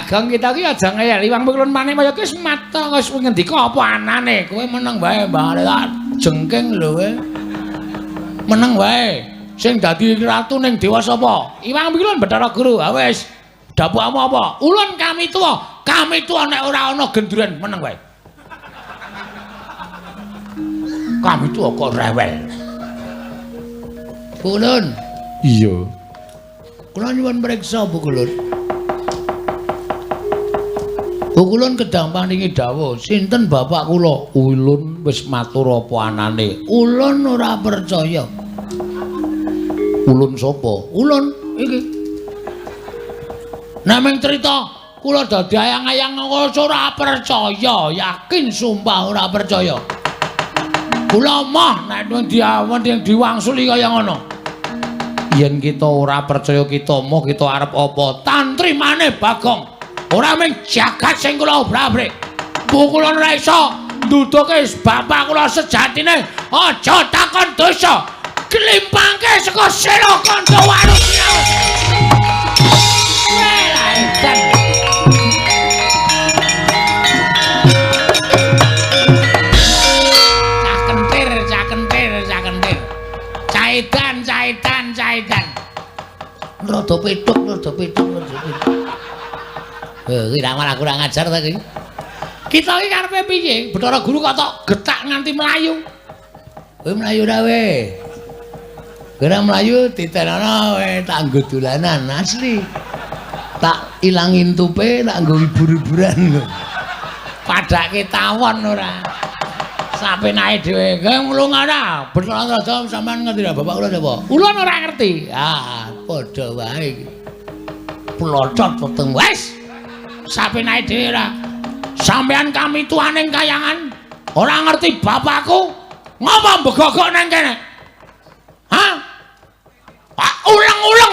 Bagong kita ki aja ngeyel. Iwang Pikulun Manikmaya ki wis mata wis ngendika apa anane. Kowe meneng wae, Mbah. Tak jengking lho kowe. Meneng wae. Sing dadi ratu ning dewa sapa? Iwang Pikulun Bathara Guru. Ha wis. Dapukmu apa? Ulun kami tuwa. Kami tuwa nek ora ana gendruwan meneng wae. Kami tuwa kok rewel. Kulun. Iya. Kula nyuwun priksa Bu Kulun. Bu Kulun kedang paringi dawuh, sinten bapak kula? Ulun wis matur apa anane. Ulun ora percaya. Ulun sapa? Ulun iki. Nek ming crita kula dadi ayang-ayang ora percaya, yakin sumpah ora percaya. Kula moh nek diawen diwangsuli kaya ngono. Yen kita ora percaya kita moh kita arep apa? Tantrimane Bagong. Ora mung jagat sing kula obrak-abrik. Kula ora iso nduduhke bapak kula sejatine. Aja takon dosa. Klimpangke saka sela kandha waru. Welah edan. Cah kentir, cah kentir, cah kentir. Caidan, caidan, caidan. Rada petuk, rada petuk, rada petuk. Heh, iki malah kurang ajar ta iki. Kita iki karepe piye? Bathara Guru kok tok getak nganti mlayu. Kowe mlayu ora we? Kowe ora mlayu ditenono we tak nggo dolanan asli. Tak ilangin tupe, tak nggo hibur-hiburan. Padake tawon ora. Sapenake dhewe. Kowe nglunga ora? Bathara Rada sampean ngerti ra bapak kula sapa? Ulun ora ngerti. Ah, padha wae iki. Plocot weteng wis. Sapenake dhewe ora. Sampean kami tuaning kayangan ora ngerti bapakku ngopo mbegogok nang kene. Hah? Pak uleng-uleng